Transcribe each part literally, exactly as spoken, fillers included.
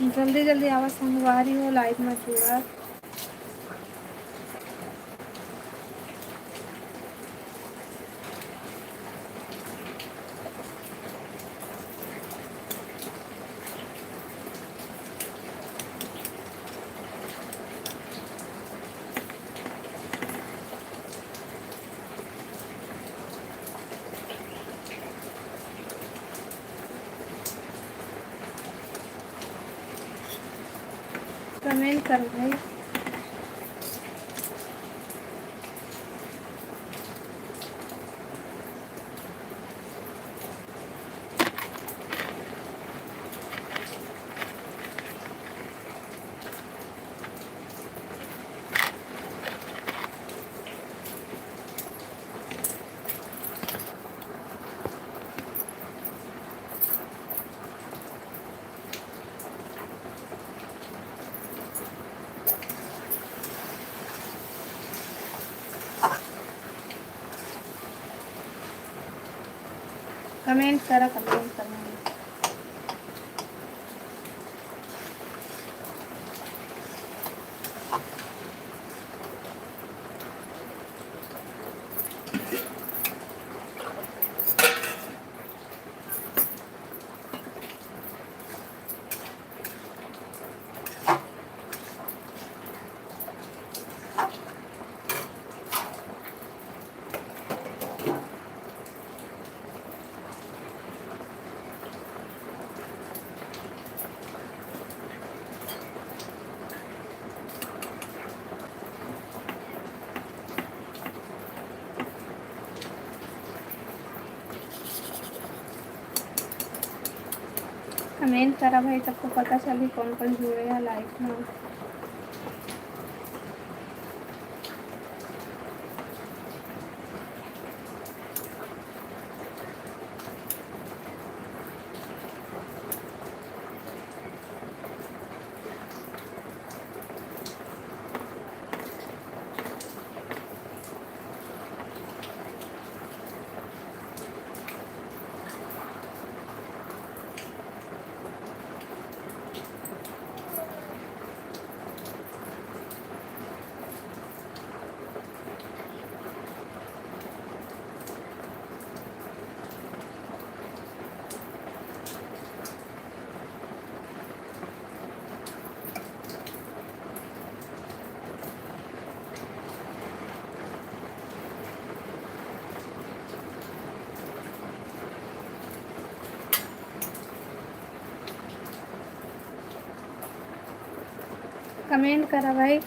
जल्दी जल्दी आवा संगवारी हो, लाइव में जुड़ा। कमेंट कर भाई। कमेंट करा, कमेंट करा। कमेंट करा भाई, सबको पता चली कौन कौन जुड़े हैं लाइव में। कमेंट करा भाई।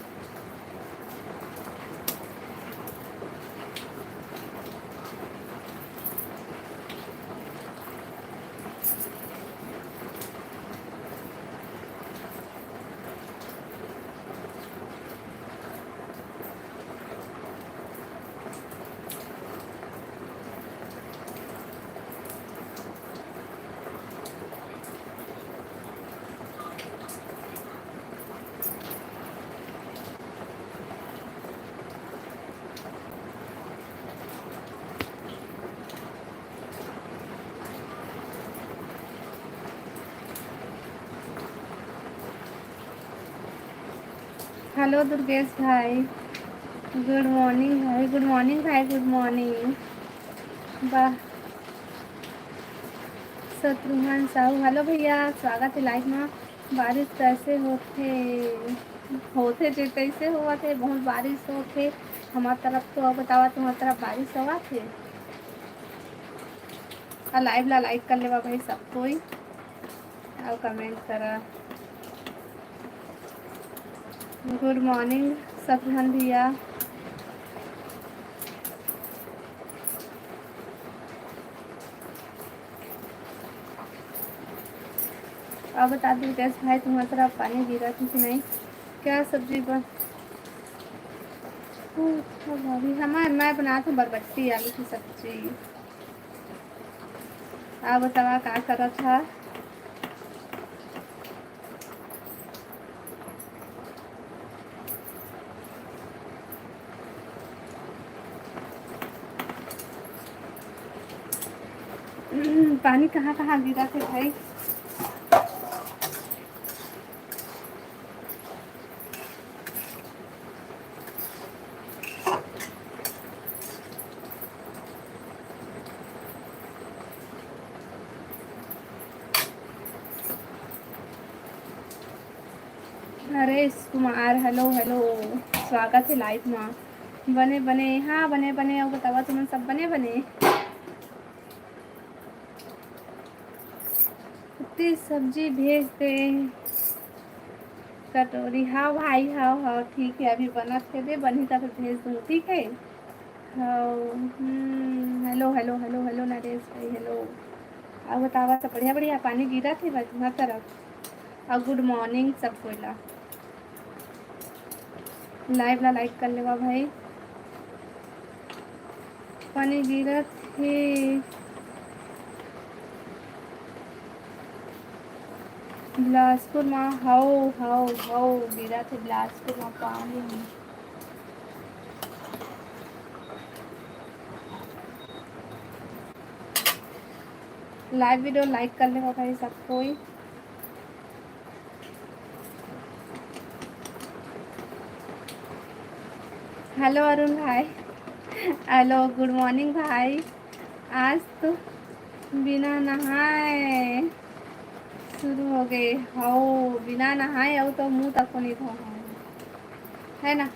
हेलो दुर्गेश भाई, गुड मॉर्निंग भाई, गुड मॉर्निंग भाई, गुड मॉर्निंग। वाह, शत्रुघ्न साहू, हेलो भैया, स्वागत है लाइव में। बारिश कैसे होथे? होथे जे कैसे होवत हे, बहुत बारिश होथे हमार तरफ तो। अब बतावा, तुम्हार तरफ बारिश होवत हे? आ लाइव ला लाइक कर लेवा भाई सब कोई, और कमेंट करा। गुड मॉर्निंग शत्रुघ्न भैया। अब बता दो गैस भाई, तुम्हारे तरफ पानी गिरा थी कि नहीं? क्या सब्जी बन? हमारे, मैं बनात हूँ बरबट्टी आलू की सब्जी। आप बतावा का करत हा? पानी कहाँ कहाँ गिरा थे भाई? नरेश कुमार, hello, hello, स्वागत हे live मा। बने, बने, हाँ, बने, बने, अउ बतावा, तुमन सब बने, बने? इतनी सब्जी भेज दे, कटोरी। हाँ भाई, हाँ, हाँ, ठीक है, अभी बनत हे, दे बनही त फिर भेज दूँ, ठीक है? हाँ, हम्म, hello, hello, hello, hello, Naresh भाई, hello। अउ बतावा, सब बढ़िया, बढ़िया? पानी गिरत हे भाई तुम्हार तरफ? अउ good morning सब कोई ला। Live ला like कर लेवा भाई। पानी गिरत हे बिलासपुर मा। हव, हव, हव, गिरत हे बिलासपुर मा पानी। Live video like कर लेवा भाई सब कोई। Hello अरुण भाई, hello, good morning भाई। आज तो बिना नहाए शुरू हो गए। हव, बिना नहाए अउ तो मुँह तक को नहीं धोए हे, है ना?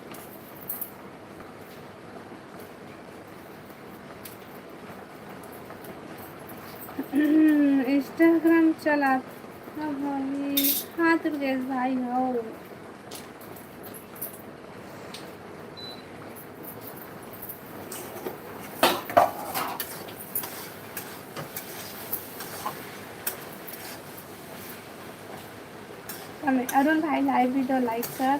Instagram चलात हव भाई? हाँ दुर्गेश भाई, हव। अरुण भाई, live video like कर।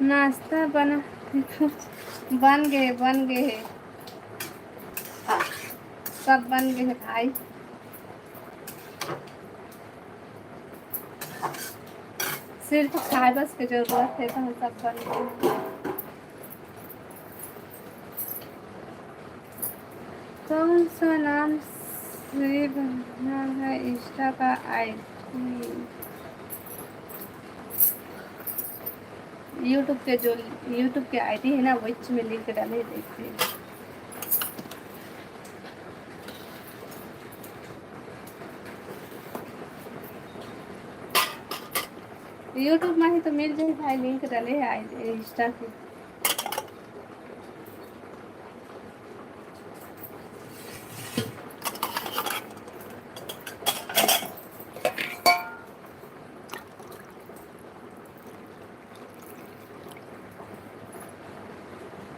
नाश्ता बना, बन गे, बन गे हे, सब बन गे हे भाई। सिर्फ खाए बस के जरूरत हे, तो हम सब बन गे। कौन सा नाम से बना है Insta का ID? YouTube के जो, YouTube के ID है ना, वो में link डाले, देखिए। YouTube में ही तो मिल जाए भाई, link डाले है Insta की।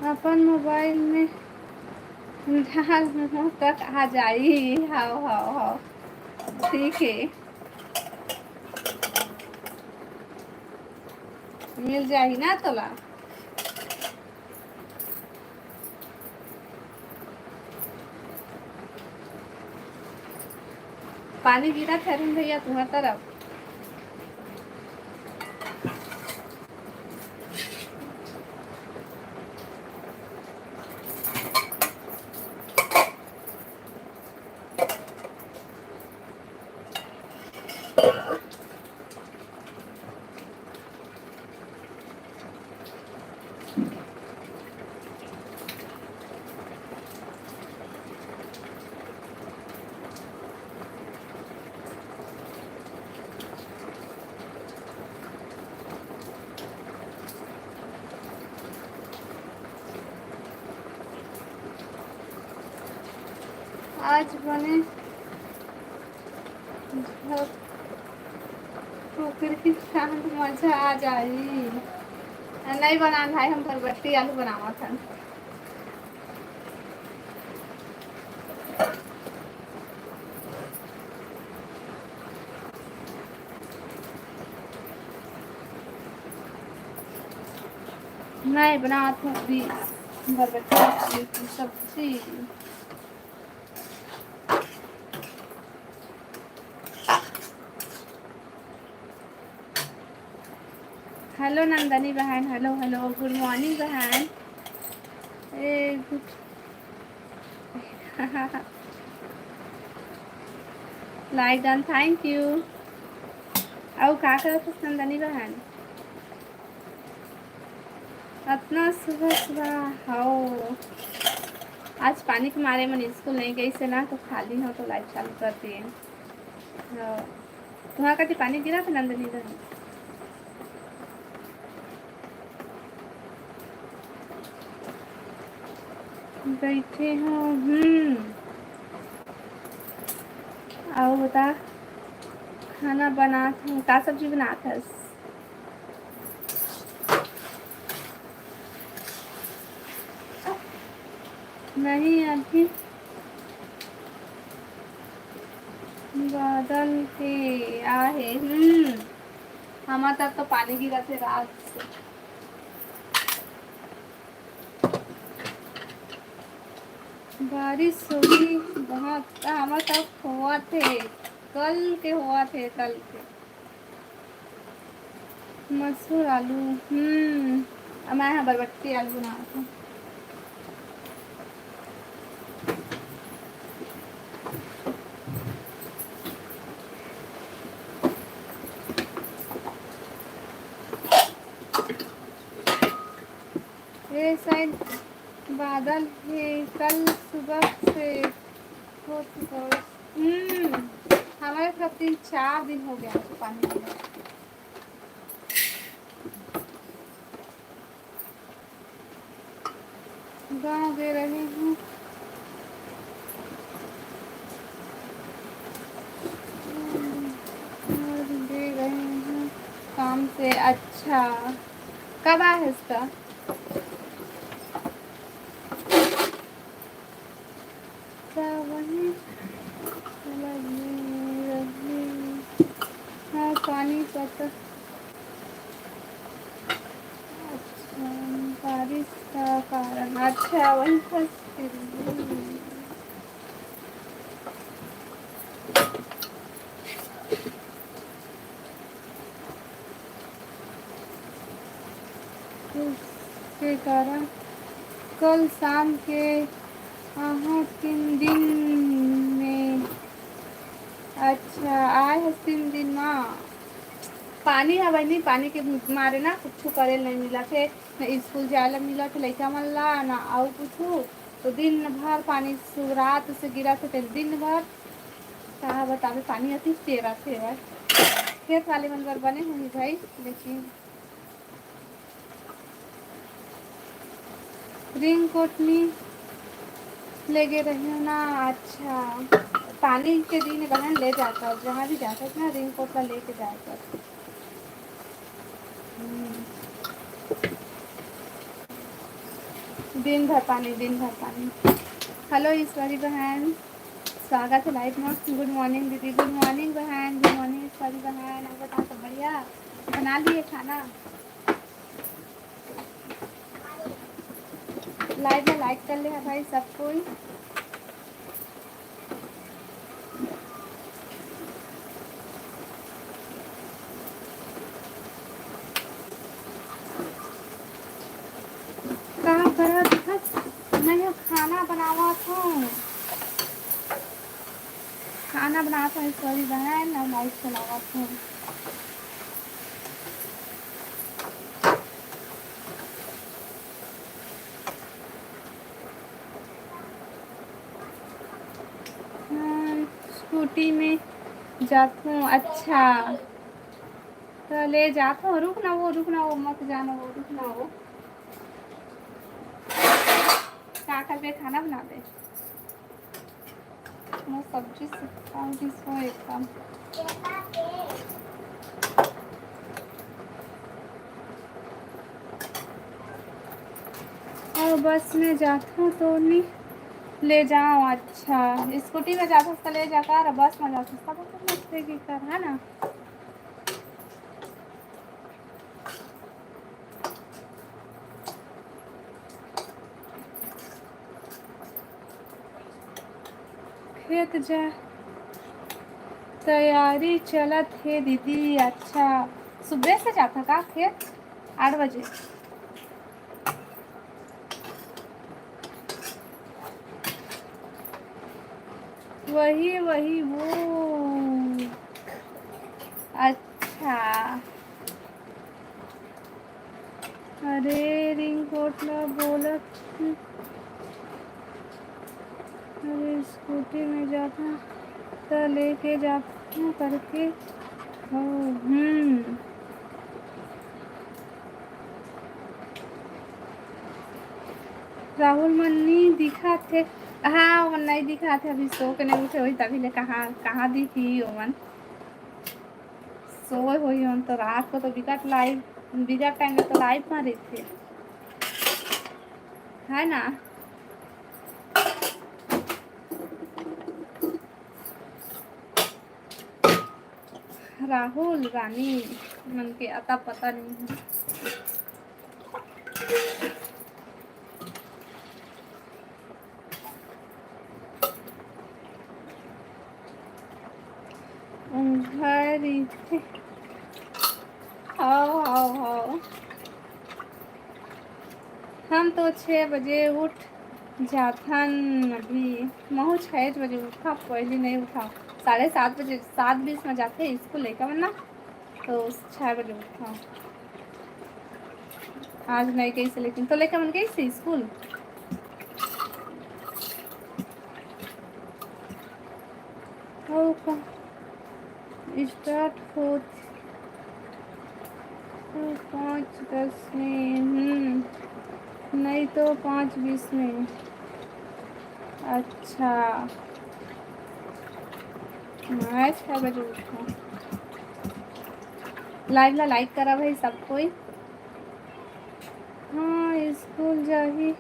अपन mobile में डाल, मुँह तक आ जाई। हव, हव, हव, ठीक है, मिल जाही ना तोला। पानी गिरत हे अरुण भैया तुम्हार तरफ? आज बने झक टोकरी के साथ मजा आ जाही। नहीं बनान भाई, हम बरबट्टी आलू बनावत हन। मैं बनावत हूँ अभी बरबट्टी आलू की सब्जी। Hello नंदनी बहन, hello, hello, good morning बहन। ए, good। Like done, thank you। अउ का करत हस नंदनी बहन? अतना सुबह सुबह, हव। आज पानी के मारे मन स्कूल नहीं गई से ना, तो खाली हो तो लाइट चालू कर दिए। हाँ। तुहां कति पानी गिरा था नंदनी घर? बैठे हो। हम्म। आओ बता, खाना बनात हूँ। का सब्जी बनात हस? नहीं, अभी बादल के आहे। हम्म, हमर तरफ तो पानी गिरत हे रात से। बारिश होही बहुत, हमर तरफ होवत हे, कल के होवत हे, कल के। मसूर आलू, हम्म, अब मैं ह बरबट्टी आलू बनावत हूँ। ये शायद बादल हे, कल सुबह से होत हे। हम्म, हमारे तरफ तीन चार दिन हो गया पानी नहीं। गाँव गए रहे हूँ। हम्म, और गए रहे हूँ काम से। अच्छा, कब आए हस त? त वही लगी रही। हाँ, पानी पता। अच्छा, बारिश का कारण। अच्छा, वही फंस गई। के कारण कल शाम के आहा तीन दिन में। अच्छा, आए हस तीन दिन मा। पानी ह बहिनी, पानी के मारे ना कुछु करे ल नहीं मिलत हे, ना स्कूल जाए ला मिलत हे लइका मन ला, ना अउ कुछु। तो दिन भर पानी सुबह रात से गिरत हे, तेन दिन भर का बतावे, पानी अति तेरत हे भाई। खेत वाले मन बर बने होही भाई, लेकिन रेनकोट नी लेगे रही ना। अच्छा, पानी के दिन बहन ले जाता हो, जहाँ भी जाता हो ना, रेनकोट ला लेके जाता हो। हम्म। दिन भर पानी, दिन भर पानी। हेलो ईश्वरी बहन, स्वागत है लाइव में। गुड मॉर्निंग दीदी, गुड मॉर्निंग बहन, गुड मॉर्निंग ईश्वरी बहन। आप बताओ, सब बढ़िया? बना लिए खाना? लाइव में लाइक कर ले है भाई सब कोई। का करत हस? मैं खाना बनावत हूँ, खाना बनावत हूँ, सॉरी बहन, और लाइट चलावत हूँ। हाँ, स्कूटी में जात हूँ। अच्छा, तो ले जात हूँ। रुक ना वो, रुक ना वो, मत जाना वो, रुक ना वो। का करबे, खाना बनाबे? मोर सब्जी सुक्खा हो गिस हो एकदम। अउ बस में जाथों तो नी ले जाओ। अच्छा, स्कूटी में जाथस त ले जा कर, बस में जाथस तब तो मस्ती की कर, है ना? खेत जा तैयारी चलत हे दीदी। अच्छा, सुबह से जाता का खेत? आठ बजे। वही, वही, वो। अच्छा। अरे, रेनकोट ला बोलत हूँ। अरे, स्कूटी में जाता त लेके जाता करके। ओ, हम्म। राहुल मन नी दिखात हे। हाँ, ओमन नहीं दिखात हे, अभी सो के नहीं उठे होही, तभी ले कहाँ, कहाँ दिखी ओमन। सोए होही ओमन तो, रात को तो बिकट लाइव, बिकट टाइम में तो लाइव में रहिथे, है ना? राहुल रानी मन के अता पता नहीं है। उंघरी थे। हाव, हाव, हाव। हम तो छः बजे उठ जाथन अभी। महू छः बजे उठा, पहली नहीं उठा। साढ़े सात बजे, सात बीस में जाथे स्कूल लइका मन ना, तो छः बजे उठा। आज नहीं गई से, लेकिन तो लइका मन गई से स्कूल। हो का? स्टार्ट होत तो पाँच दस में, हम्म, नहीं तो पाँच बीस में। अच्छा, मैं छः बजे उठूँ। लाइव ला लाइक करा भाई सब कोई। हाँ, स्कूल जाही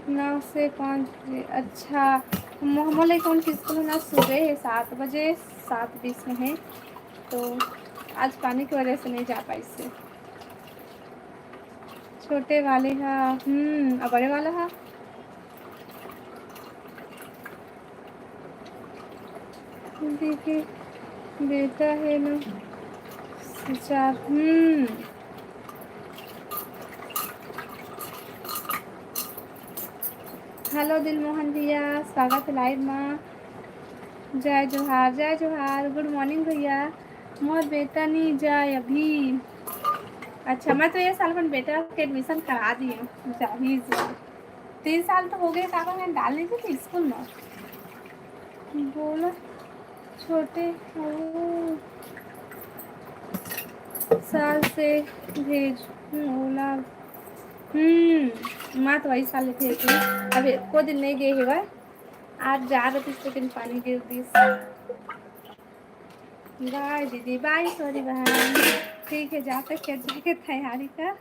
नौ से पाँच बजे। अच्छा, मो-, मोला कौन के स्कूल ना सुबह है सात बजे, सात बीस में है, तो आज पानी की वजह से नहीं जा पाई से। छोटे वाले हा, हम्म, अब बड़े वाला हा। देखिए, बेटा है ना, चार, हम्म। हेलो दिलमोहन भैया, स्वागत है लाइव में। जय जोहार, जय जोहार, गुड मॉर्निंग भैया। मोर बेटा नहीं जाए अभी। अच्छा, मैं तो ये साल अपन बेटा के एडमिशन करा दी हूँ, जाही जो। तीन साल तो हो गए, काका, मैं डाल नहीं थी स्कूल में। बोला छोटे, ओ, साल से भेज, ओला, हम्म, माँ तो वही साल भेज दी। अब एको दिन नहीं गए हेवय, आज जा रही, लेकिन पानी गिर दिस। बाय दीदी, बाय सोरी बहन। ठीक है, जाते खेत जाके तैयारी कर।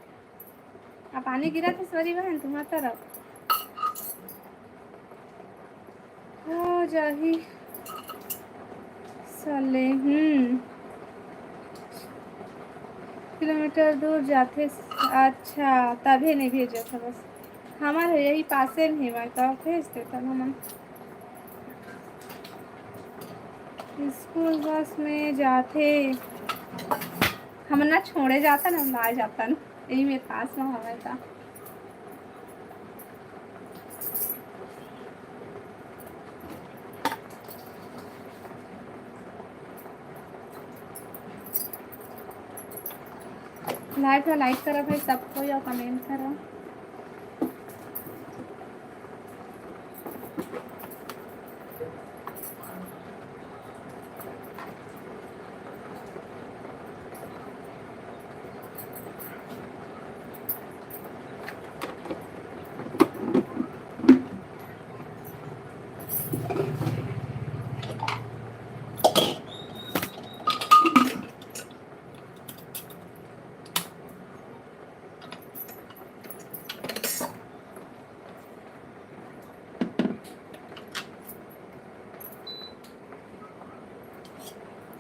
आ पानी गिरा थे सोरी बहन तुम्हार तरफ? हो जाही साले, हम्म, किलोमीटर दूर जाथे। अच्छा, तभे नहीं भेजत हे बस। हमारे यही पासे में हे, मैं तो भेज देता हमन। स्कूल बस में जाथे, हमन ना छोड़े जाता ना, हम आ जाता ना, यही मेरे पास में हवे था। लाइव ला लाइक करा भाई सब कोई, और कमेंट करा।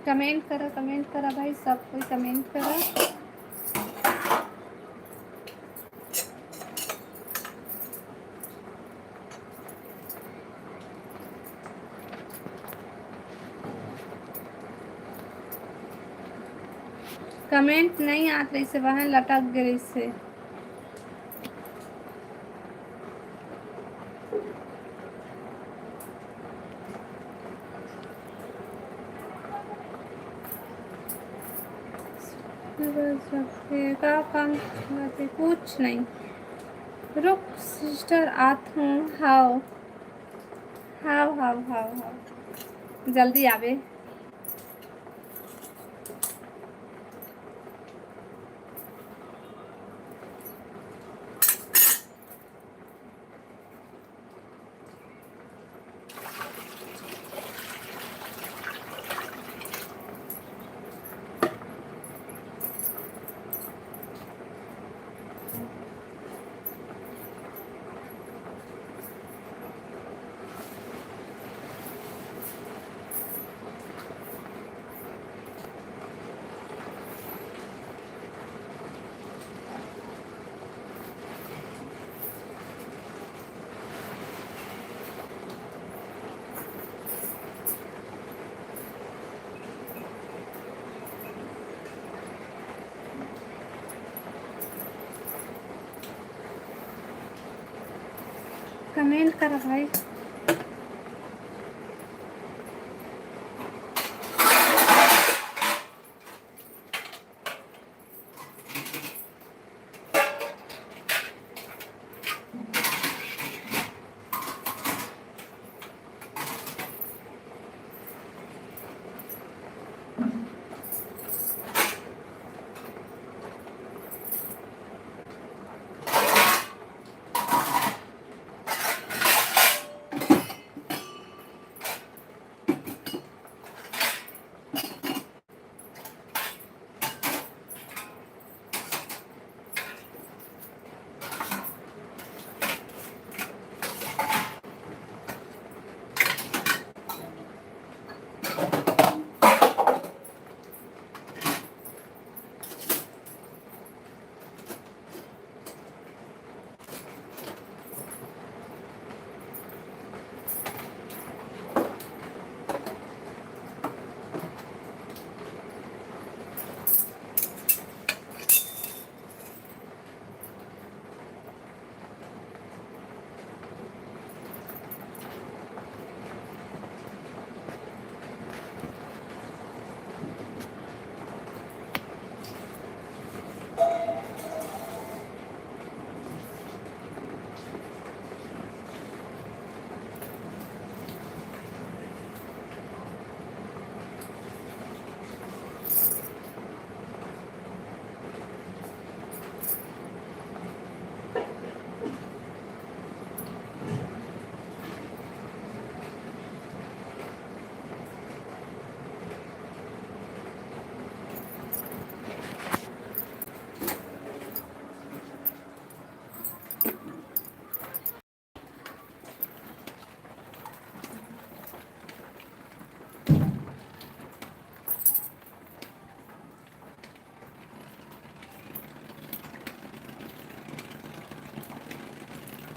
कमेंट करा, कमेंट करा भाई, सब कोई कमेंट करा। कमेंट नहीं आत रहिसे, वहाँ लटक गे रहिसे। का काम करते? कुछ नहीं, रुक सिस्टर, आत हूँ। हाव, हाव, हाव, हाव, हाव। जल्दी आबे। Comment करा भाई।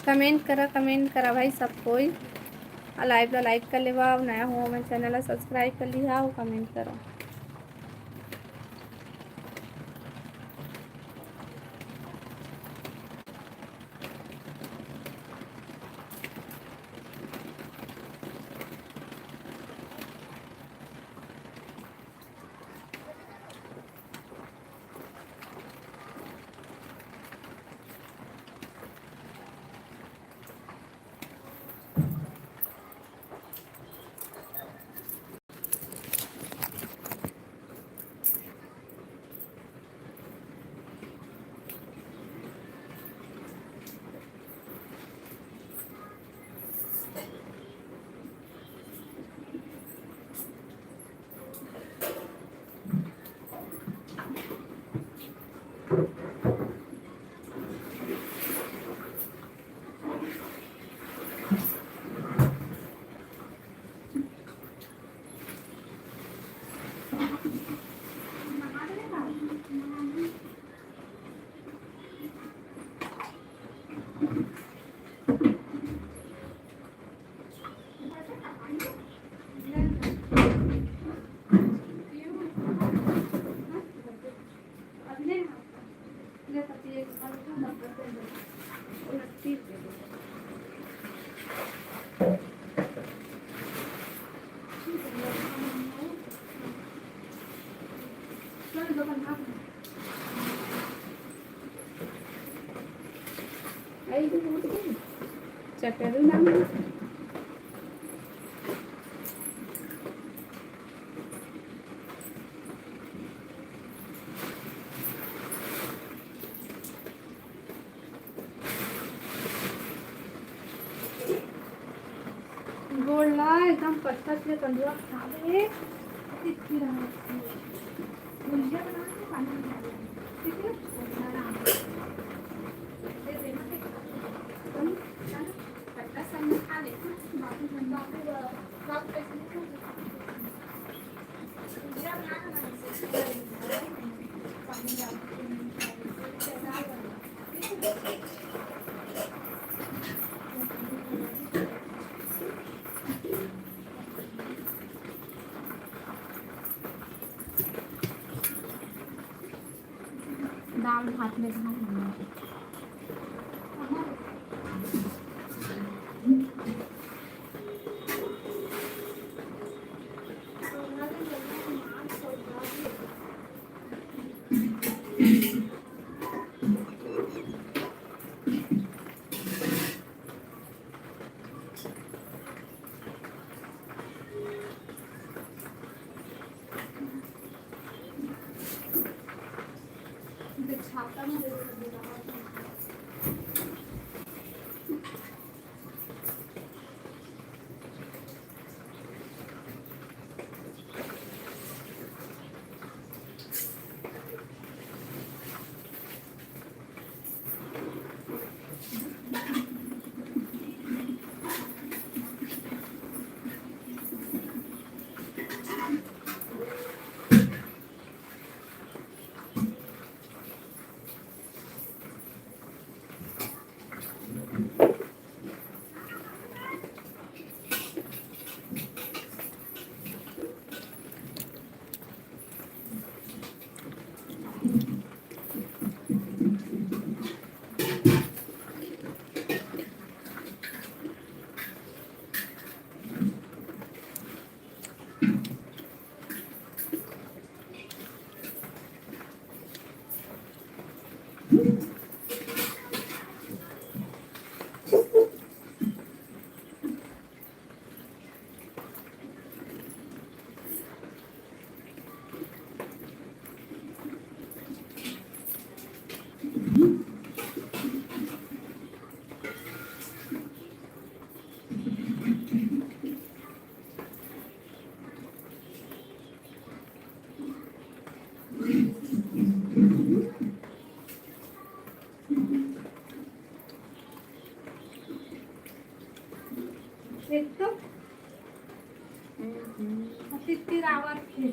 Comment करा, comment करा भाई सब कोई। अउ live ला like कर लेवा, अउ नया हो हमर channel ला subscribe कर लिहा अउ comment करा। चटरू नाम। एकदम कच्चा से तंदूरा खावे, तितकी रहा। गुंजिया बना के पानी में डाल दे। ठीक है? आराम से। दे दे, मत खा। तुम खा लो। कच्चा सब में खा ले। बाकी हम बाकी, बाकी पैसे नहीं खाते। गुंजिया बना के पानी से पानी डाल के दाल भात में धान। एक तो अतिथि रावत हे।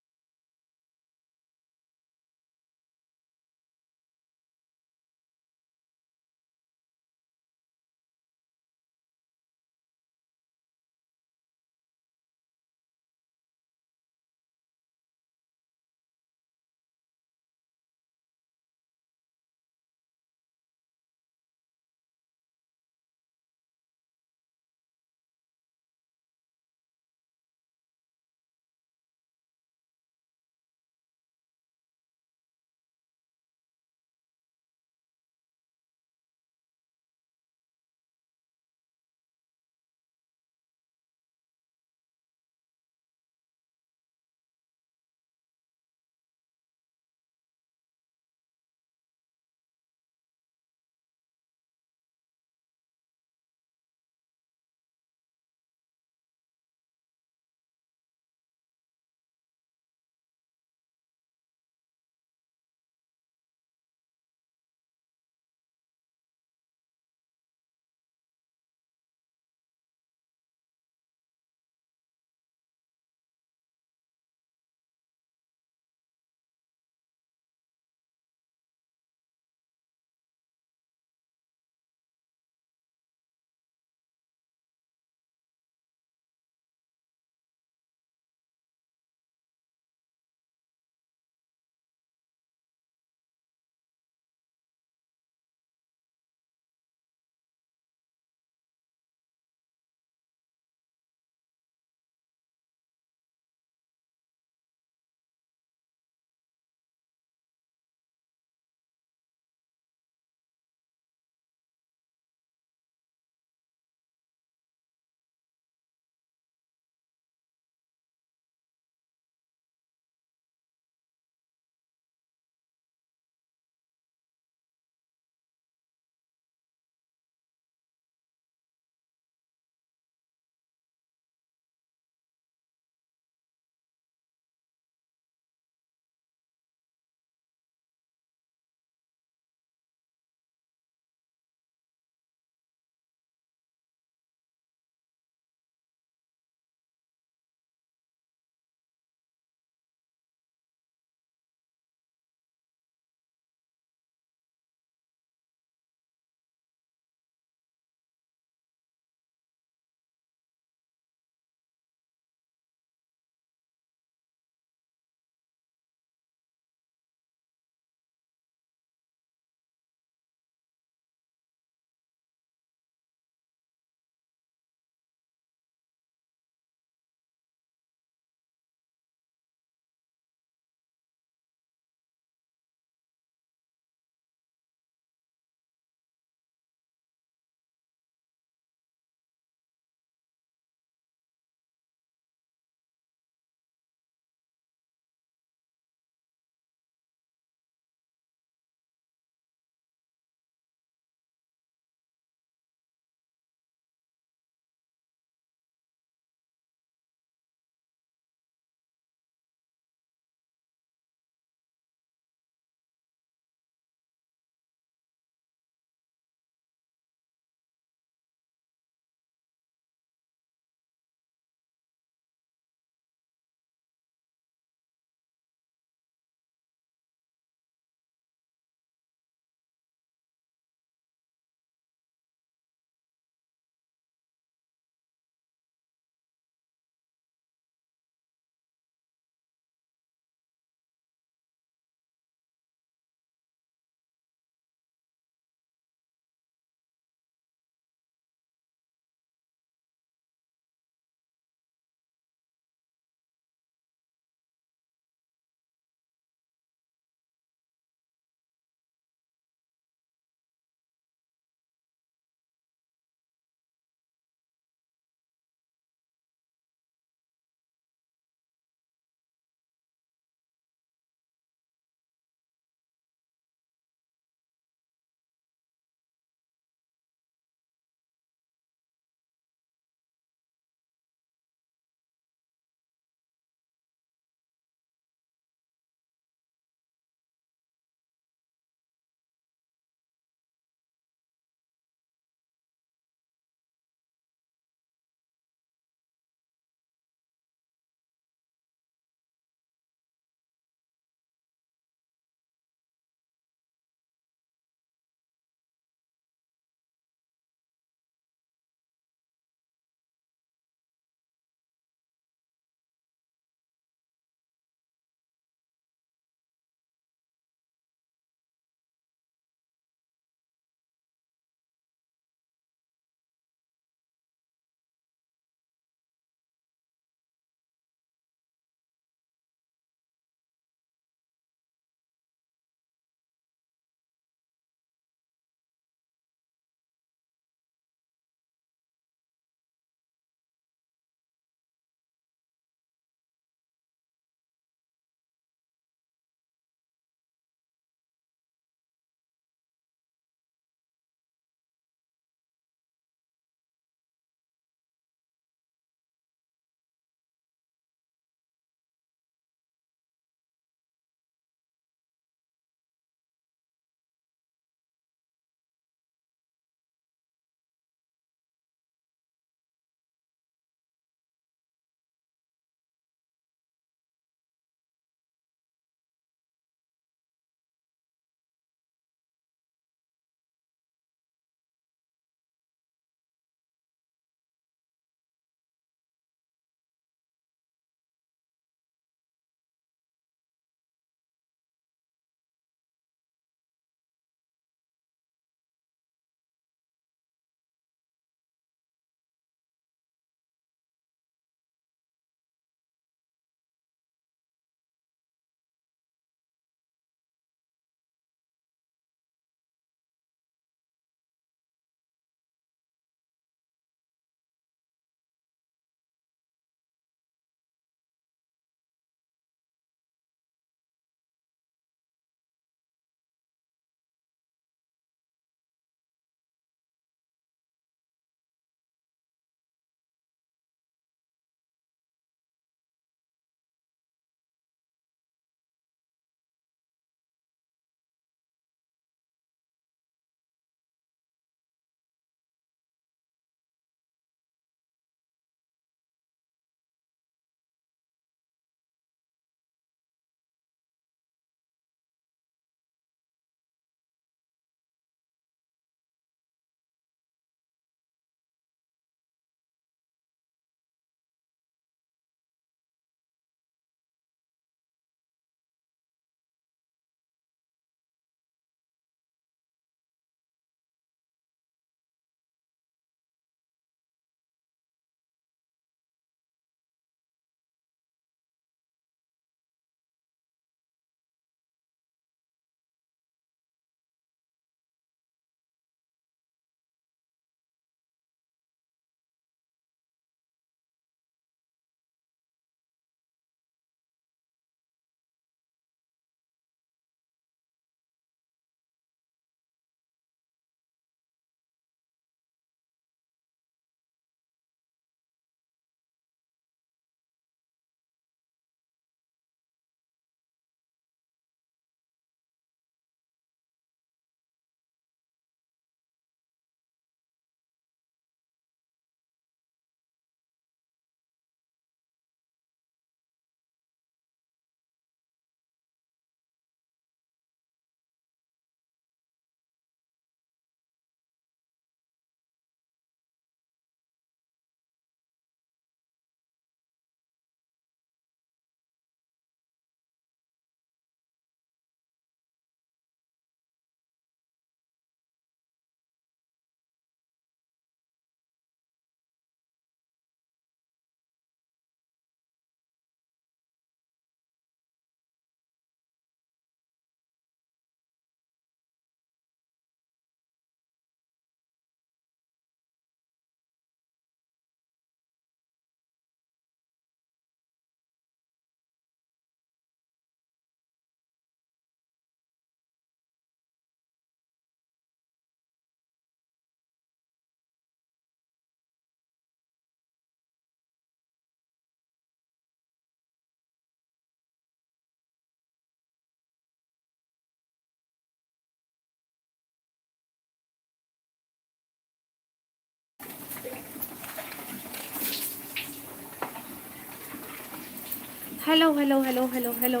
Hello, hello, hello, hello, hello.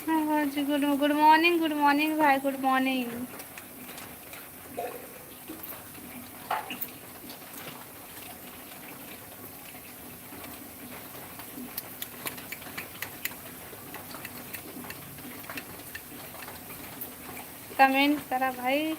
हाँ जी, good, good morning, good morning भाई, good morning। Comment करा भाई।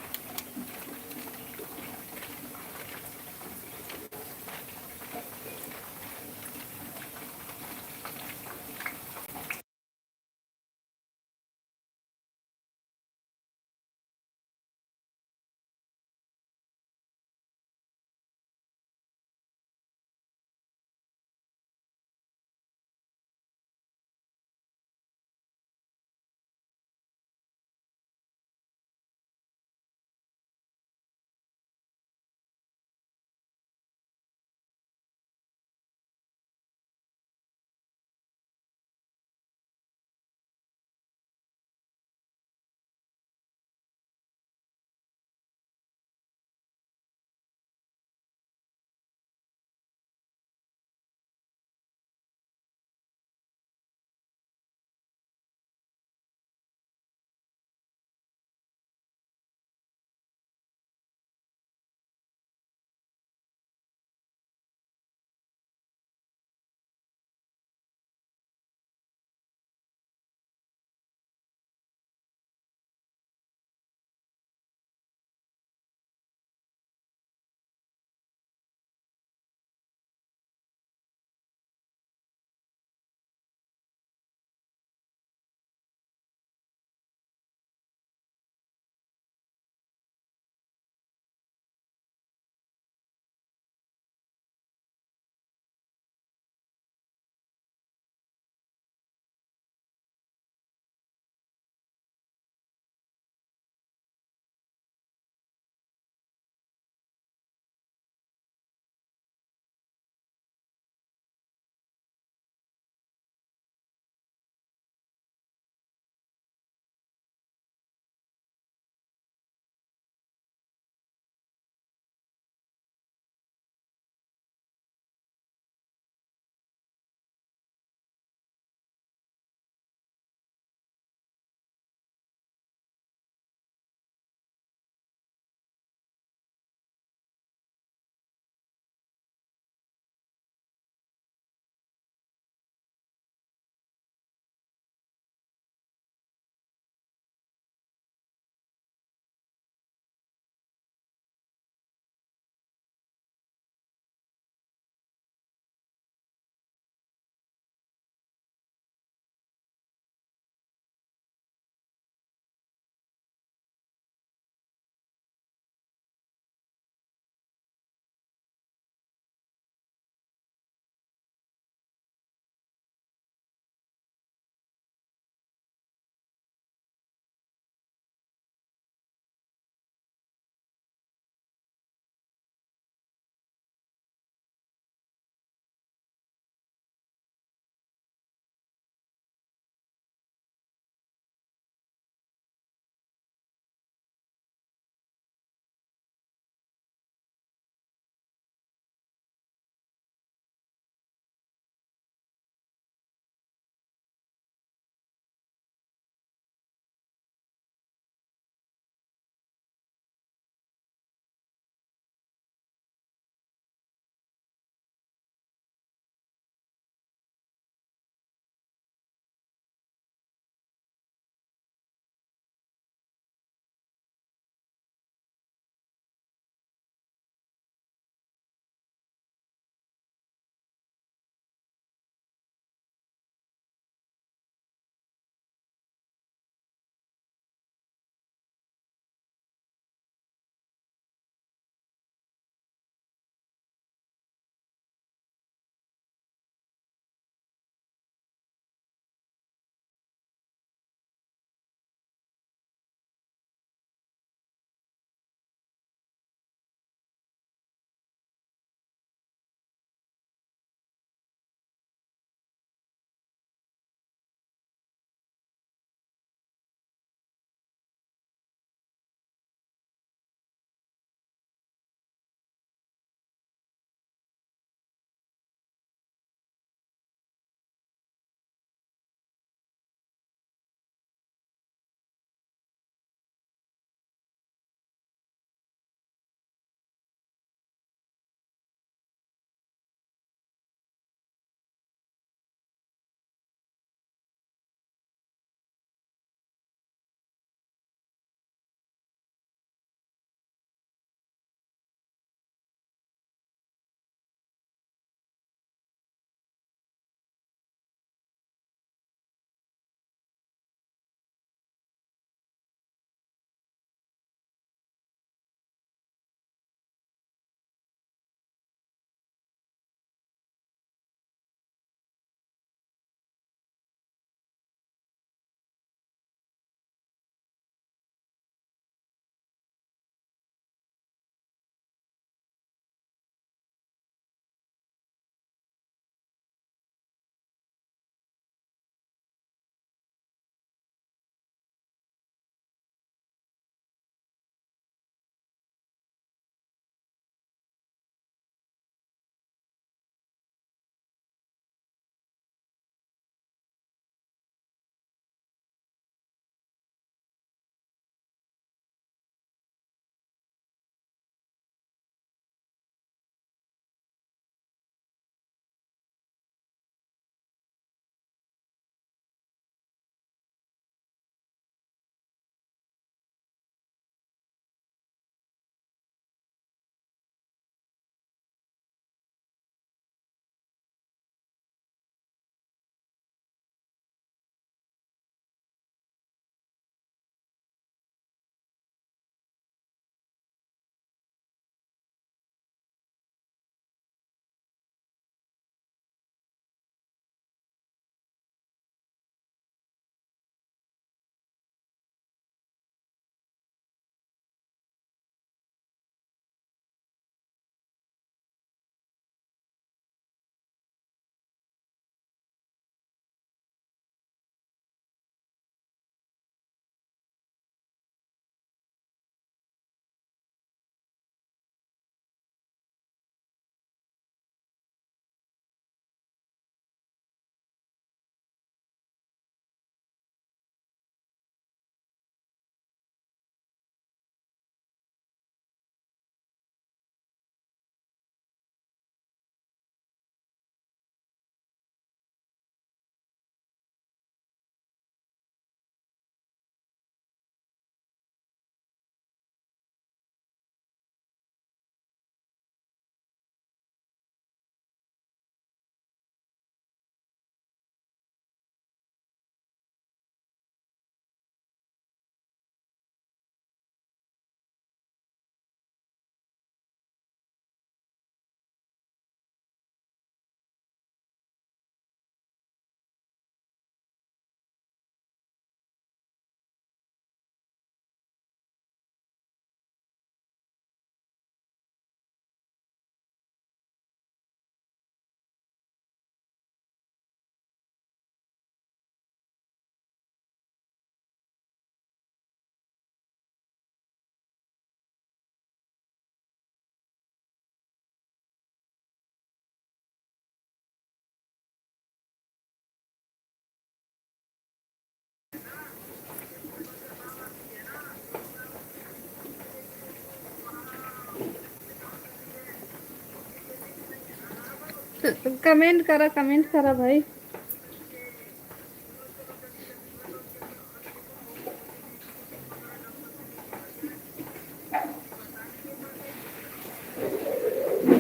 कमेंट करा, कमेंट करा भाई।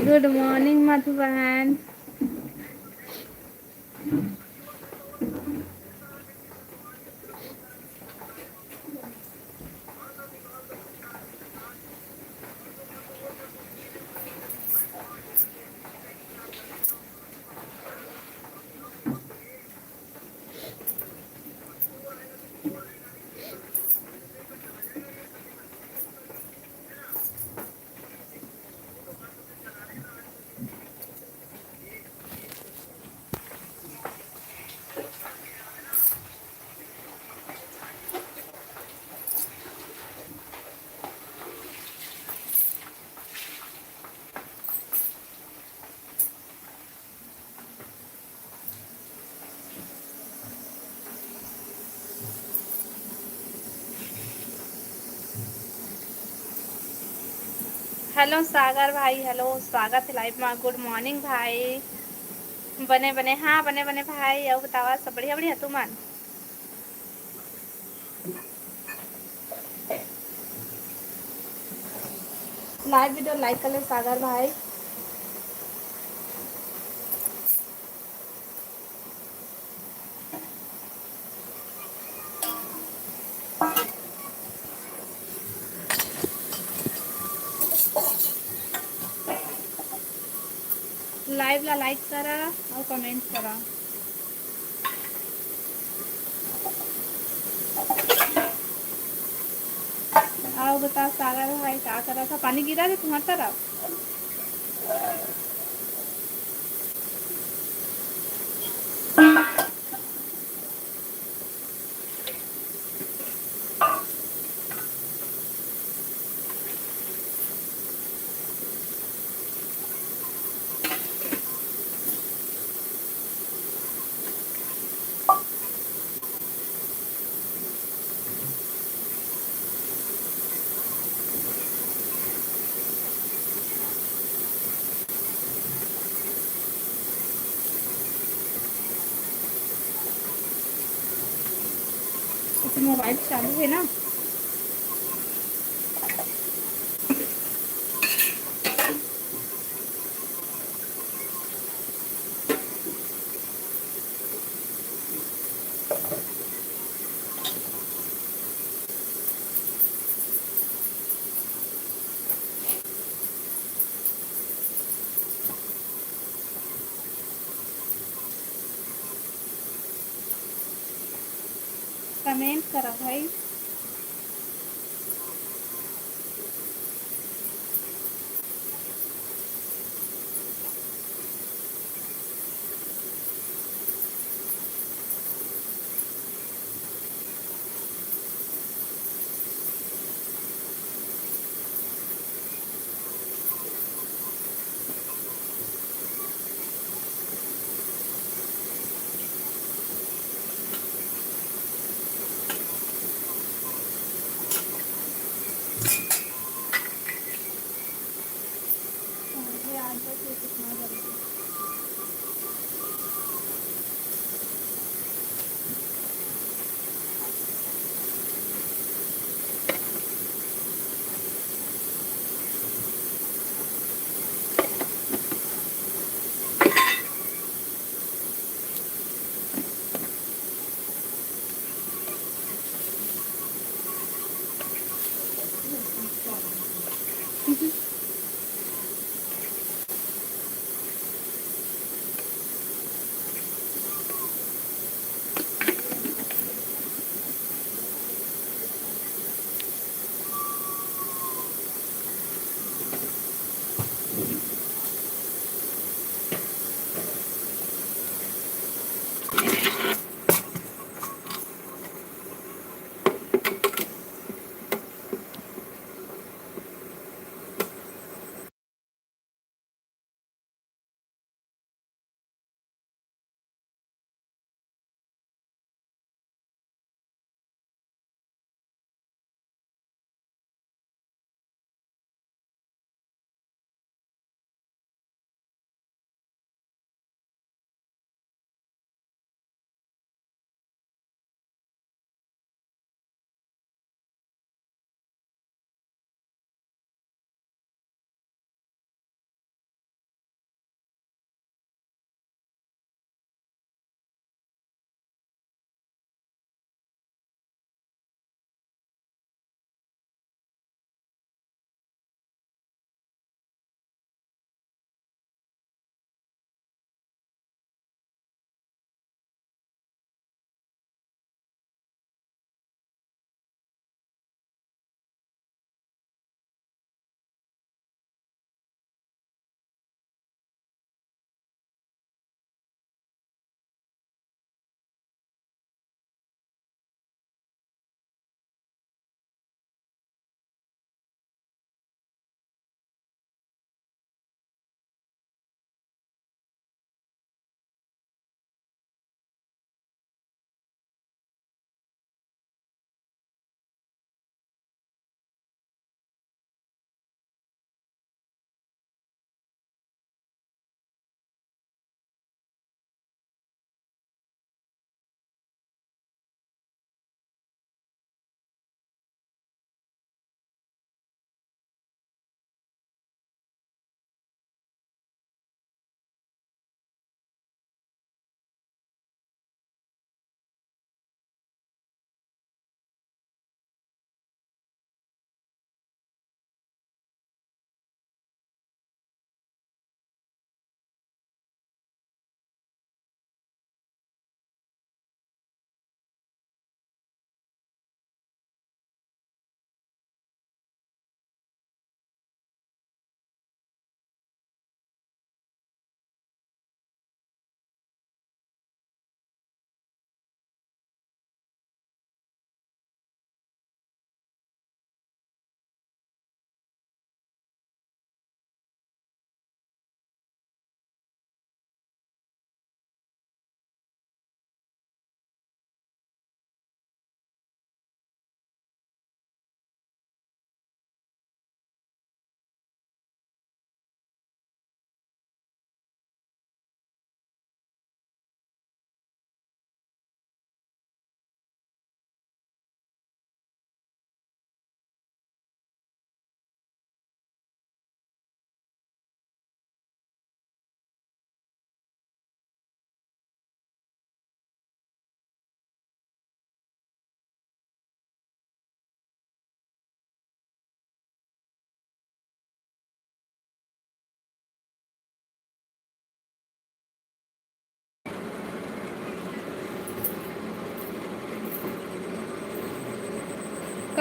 गुड मॉर्निंग मधु बहन। हेलो सागर भाई, हेलो, स्वागत हे लाइव मा। गुड मॉर्निंग भाई। बने बने, हाँ, बने बने भाई। अउ बतावा, सब बढ़िया बढ़िया तुमन? लाइव वीडियो लाइक कर ले सागर भाई। लाइव ला लाइक करा अउ कमेंट करा। अउ बता सागर भाई, का करत हा? पानी गिरा रे तुम्हार तरफ? अच्छा, मोबाइल चालू है ना। कमेंट करा भाई।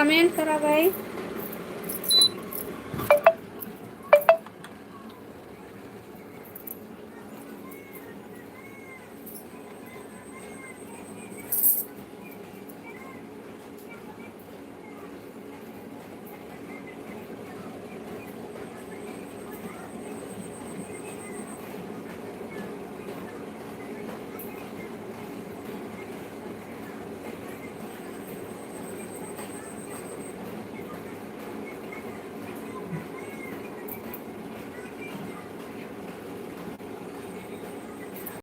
कमेंट करा भाई।